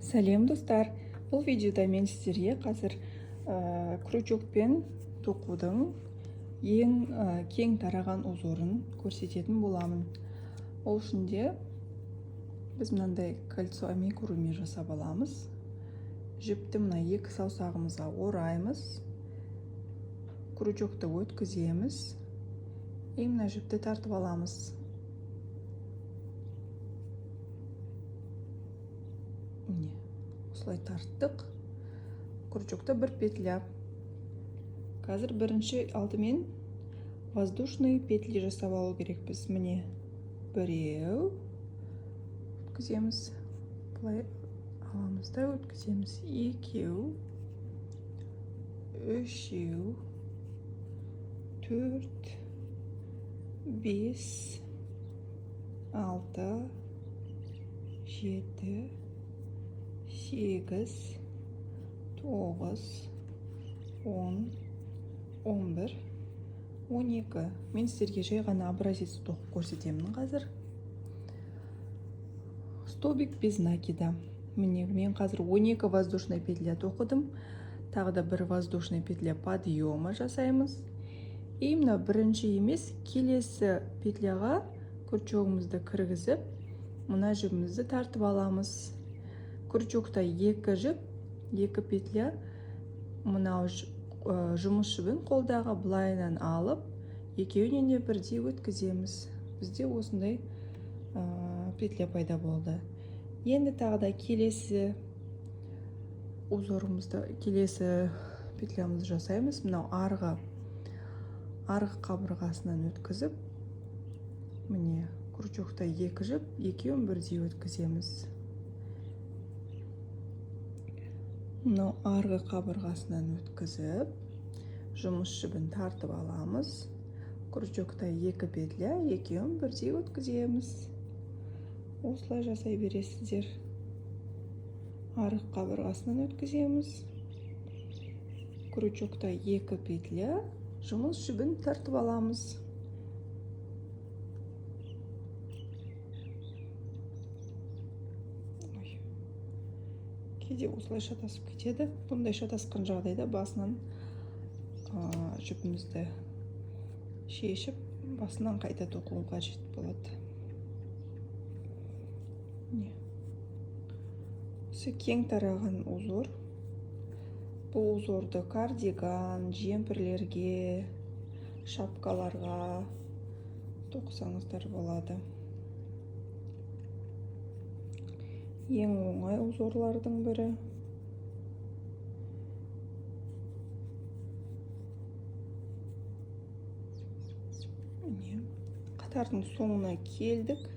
Сәлем, достар! Бұл видеода мен сіздерге қазір крючокпен тоқудың ең кең тараған узорын көрсететін боламын. Ол үшін де біз мынандай кольцо амигуруми жасап аламыз. Жіпті мына екі саусағымызға ораймыз, крючокты өткіземіз и мына жіпті тартып аламыз. Міне, осылай тарттық. Крючокта бір петля. Қазір бірінші алдымен воздушные петли жасап алу керекпіз. Міне, біреу өткіземіз, былай аламыз да өткіземіз, екеу, үшеу, төрт, бес, алты, жеті, сегіз, тоғыз, 10, 11, 12. Мен сіздерге жай ғана образец тоқып көрсетемін қазір. Столбик без накида. Міне, мен қазір 12 воздушный петля тоқыдым. Тағы да бір воздушный петля подъема жасаймыз. И мына бірінші емес, келесі петляға крючогымызды кіргізіп, мына жібімізді тартып аламыз. Крючокта екі жіп, екі петля. Мынау жұмыс жібін қолдағы былайынан алып, екеуінен де бірдей өткіземіз. Бізде осындай петля пайда болды. Енді тағы да келесі узорымызды, келесі петлямызды жасаймыз. Мынау арғы қабырғасынан өткізіп, міне, крючокта екі жіп, екеуін бірдей өткіземіз. Мынау арғы қабырғасынан өткізіп, жұмыс жібін тартып аламыз. Крючокта екі петля, екеуін бірдей өткіземіз. Осылай жасай бересіздер. Арғы қабырғасынан өткіземіз. Крючокта екі петля, жұмыс жібін тартып аламыз. Ой. Кейде осылай шатасып кетеді. Бұндай шатасқан жағдайда басынан жіпімізді шешіп, басынан қайта тоқу қажет болады. Міне. Осы кең тараған узор. Бұл узорды кардиган, жемпірлерге, шапкаларға тоқысаңыздар болады. Ең оңай узорлардың бірі. Міне, қатардың соңына келдік.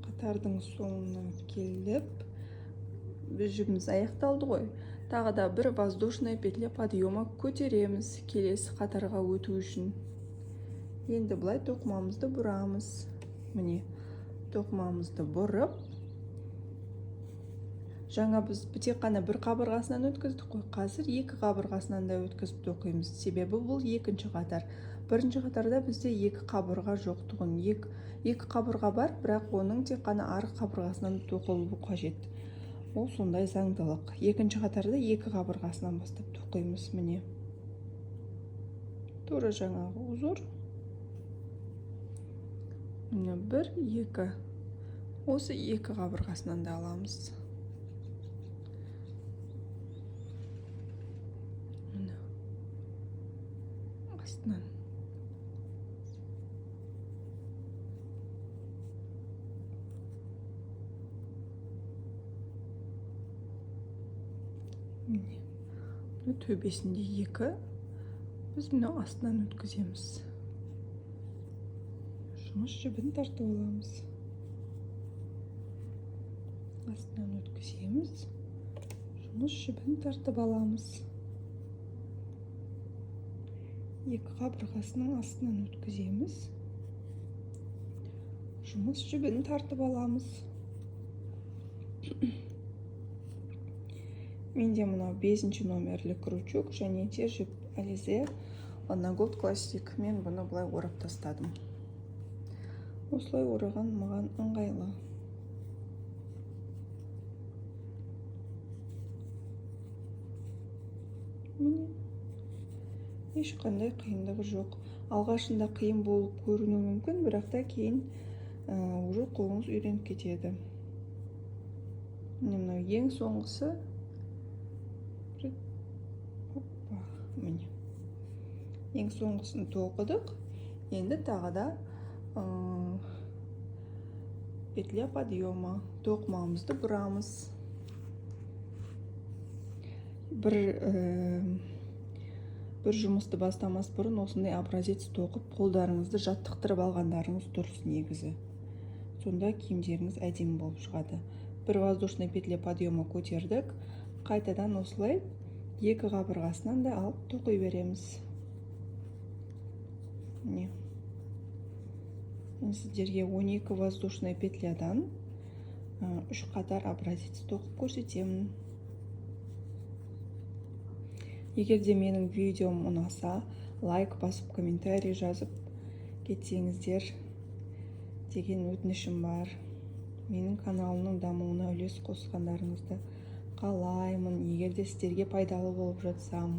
Қатардың соңына келіп, біз жібіміз аяқталды ғой. Тағы да бір воздушная петля подъема көтереміз келесі қатарға өту үшін. Енді былай тоқымамызды бұрамыз. Міне, тоқымамызды бұрып, жаңа біз тек қана бір қабырғасынан өткіздік қой, қазір екі қабырғасынан да өткізіп тоқимыз. Себебі бұл екінші қатар. Бірінші қатарда бізде екі қабырға жоқ тұғын. Екі қабырға бар, бірақ оның тек қана арғы қабырғасынан тоқылуы қажет. Ол сондай заңдылық. Екінші қатарда екі қабырғасынан бастап тоқимыз. Міне, тура жаңағы узор. Міне, бір, екі. Осы екі қабырғасынан да аламыз. Міне, астынан. Міне, мына төбесінде екі, біз мынау астынан өткіземіз. Жұмыс жібін тартып аламыз. Астынан өткіземіз. Жұмыс жібін тартып аламыз. Екі қабырғасының астынан өткіземіз. Жұмыс жібін тартып аламыз. Менде мынау 5 номерлі крючок және де жіп Alize Lana Gold Classic. Мен бұны былай орап тастадым. Осылай ораған маған ыңғайлы. Міне, ешқандай қиындығы жоқ. Алғашында қиын болып көрінуі мүмкін, бірақ та кейін уже қолыңыз үйреніп кетеді. Міне, мынау ең соңғысы. Опа, міне, ең соңғысын тоқыдық. Енді тағы да петля подъема, тоқымамызды бұрамыз. Бір жұмысты бастамас бұрын осындай образец тоқып, қолдарыңызды жаттықтырып алғандарыңыз дұрыс негізі. Сонда киімдеріңіз әдемі болып шығады. Бір воздушный петля подъема көтердік, қайтадан осылай екі қабырғасынан да алып тоқи береміз. Міне, мен сіздерге 12 воздушный петлядан үш қатар образец тоқып көрсетемін. Егер де менің видеом ұнаса, лайк басып, комментарий жазып кетсеңіздер деген өтінішім бар. Менің каналымның дамуына үлес қосқандарыңызды қалаймын. Егер де сіздерге пайдалы болып жатсам,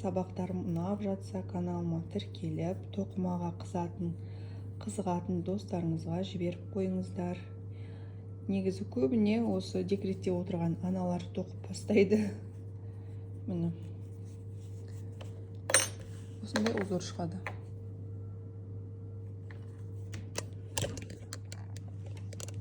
сабақтарым ұнап жатса, каналыма тіркеліп, тоқымаға қызығатын достарыңызға жіберіп қойыңыздар. Негізі көбіне осы декретте отырған аналар тоқып бастайды. Міне, осындай узор шығады.